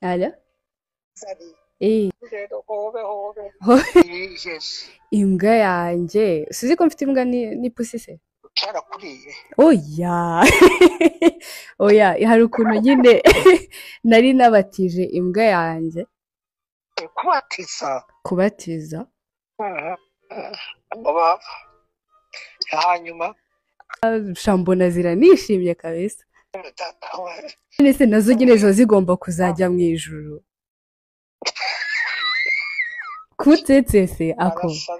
Alo? Eh, Rero hobe hobe. Yes. Imbwa yanjye. Suzi ko mfite imbwa n'ipusi se? Cyarakuriye. Oya. Oya, hari ukuntu nyine nari nabatije imbwa yanjye. Kubatiza. Kubatiza. Baba. Hanyuma shambona ziranishimye kabisa. Data we. None se nazo nyine ziba zigomba kuzajya mu ijuru. Kutetse se ako. Arasa.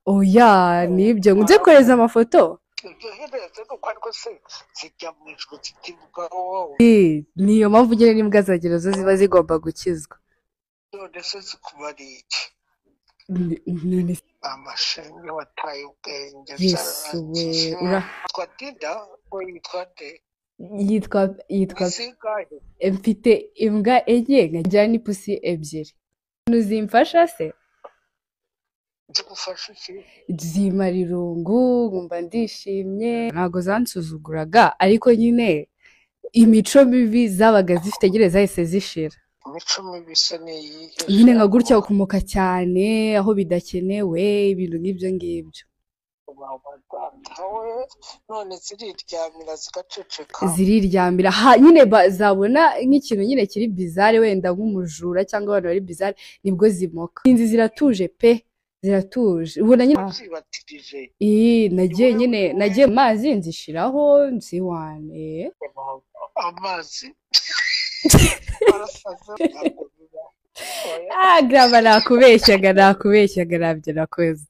Oya, nibyo. Nze kohereza amafoto. Ibyo hereze nuko ariko se zijya mu ijuru zitivuga wowe. Niyo mpamvu nyine n'imbwa zanjye nazo ziba zigomba gukizwa. None se zikumariye iki? None se Amashimwe wataye ubwenge. Yesu we, byarangije. ura Yitwa Dida ngo yitwa nde? Yitwa Zingahe? Mfite imbwa enye nkagira n'ipusi ebyiri. Ntuzimfasha se? Zigufasha iki? Zimara irungu, nkumva ndishimye. Ntabwo zansuzuguraga, ariko nyine imico mibi zabaga zifite nyine zahise zishira. Imico mibi se ni iyihe? Nyine nka gutya kumoka cyane aho bidakenewe, ibintu nk'ibyo ngibyo. Baba data we, none ziriryamira zigaceceka. Ziriryamira ha nyine zabona nk'ikintu nyine kiri bizarre, wenda nk'umujura cyangwa abantu bari bizarre, nibwo zimoka. Inzi ziratuje pe, ziratuje. Ubona nyine Wazibatirije? Ii, nagiye nyine, nagiye mu mazi nzishiraho nziwane. Amazi barasaze ntabwo biba. Oya. Ah, graba nakubeshyaga, nakubeshyaga, ntabyo nakoze.